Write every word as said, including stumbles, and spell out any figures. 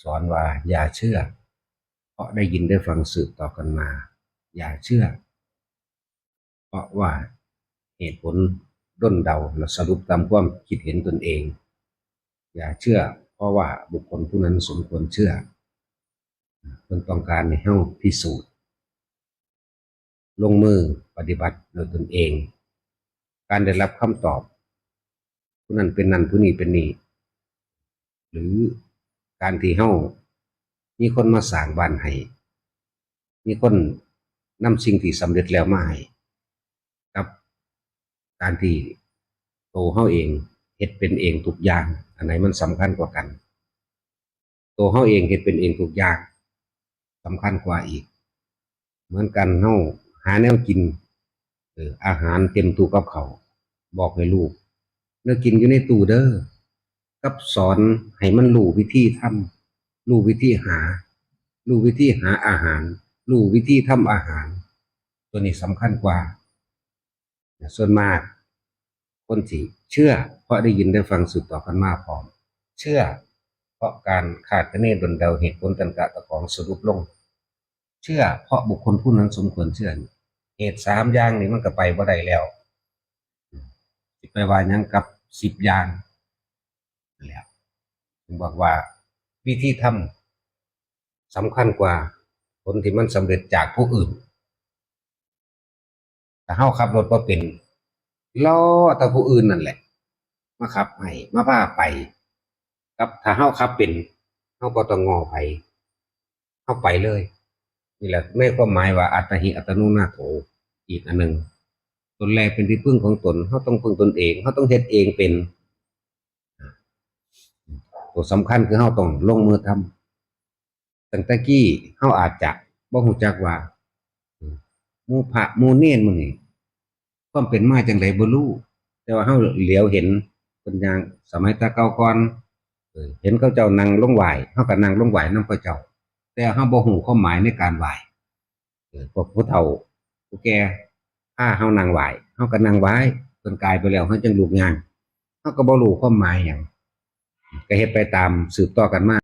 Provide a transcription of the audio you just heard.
สอนว่าอย่าเชื่อ เพราะได้ยินได้ฟังสืบต่อกันมา อย่าเชื่อ เพราะว่าเหตุผลด้นเดาและสรุปตามความคิดเห็นตนเอง อย่าเชื่อ เพราะว่าบุคคลผู้นั้นสมควรเชื่อ เพิ่นต้องการให้เฮาพิสูจน์ ลงมือปฏิบัติด้วยตนเอง การได้รับคำตอบ ผู้นั้นเป็นนั่น ผู้นี้เป็นนี่ หรือการที่เฮามีคนมาสร้างบ้านให้ มีคนนำสิ่งที่สำเร็จแล้วมาให้ กับการที่ตัวเฮาเองเฮ็ดเป็นเองทุกอย่าง อันไหนมันสำคัญกว่ากัน ตัวเฮาเองเฮ็ดเป็นเองทุกอย่างสำคัญกว่าอีก เหมือนกัน เฮาหาแนวกิน เออ อาหารเต็มตู้กับข้าว บอกให้ลูก แนวกินอยู่ในตู้เด้อ กับสอนให้มันรู้วิธีทำ รู้วิธีหา รู้วิธีหาอาหาร รู้วิธีทำอาหาร ตัวนี้สำคัญกว่า ส่วนมาก คนที่เชื่อ เพราะได้ยินได้ฟังสืบต่อกันมาพร้อม เชื่อ เพราะการคาดคะเนด้นเดาเหตุผลตันกะตะของสรุปลง เชื่อ เพราะบุคคลผู้นั้นสมควรเชื่อ เหตุสามอย่างนี่มันก็ไปบ่ได้แล้ว สิไปว่าหยังกับสิบอย่างนั่นแหละ จึงบอกว่าวิธีทำสำคัญกว่าผลที่มันสำเร็จจากผู้อื่น ถ้าเฮาขับรถบ่เป็น รอแต่ผู้อื่นนั่นแหละ มาขับให้ มาพาไป กับถ้าเฮาขับเป็น เฮาบ่ต้องง้อไผ เฮาไปเลย นี่แหละในความหมายว่าอัตตาหิ อัตโนนาโถ อีกอันหนึ่ง ตนแลเป็นที่พึ่งของตน เฮาต้องพึ่งตนเอง เฮาต้องเฮ็ดเองเป็น ตัวสำคัญคือเฮาต้องลงมือทำ ตั้งแต่กี้เฮาอาจจะบ่ฮู้จักว่า หมู่พระหมู่เณรหมู่นี้ ความเป็นมาจั่งใดบ่รู้ แต่ว่าเฮาเหลียวเห็นเพิ่นย่าง สมัยแต่เก่าก่อน เออ เห็นเขาเจ้านั่งลงไหว้ เฮาก็นั่งลงไหว้นำเขาเจ้า แต่เฮาบ่ฮู้ความหมายในการไหว้ เออ พวกผู้เฒ่าผู้แก่พาเฮานั่งไหว้ เฮาก็นั่งไหว้ เพิ่นกายไปแล้ว เฮาจั่งลุกย่าง เฮาก็บ่รู้ความหมายหยัง ก็เฮ็ดไปตามสืบต่อกันมา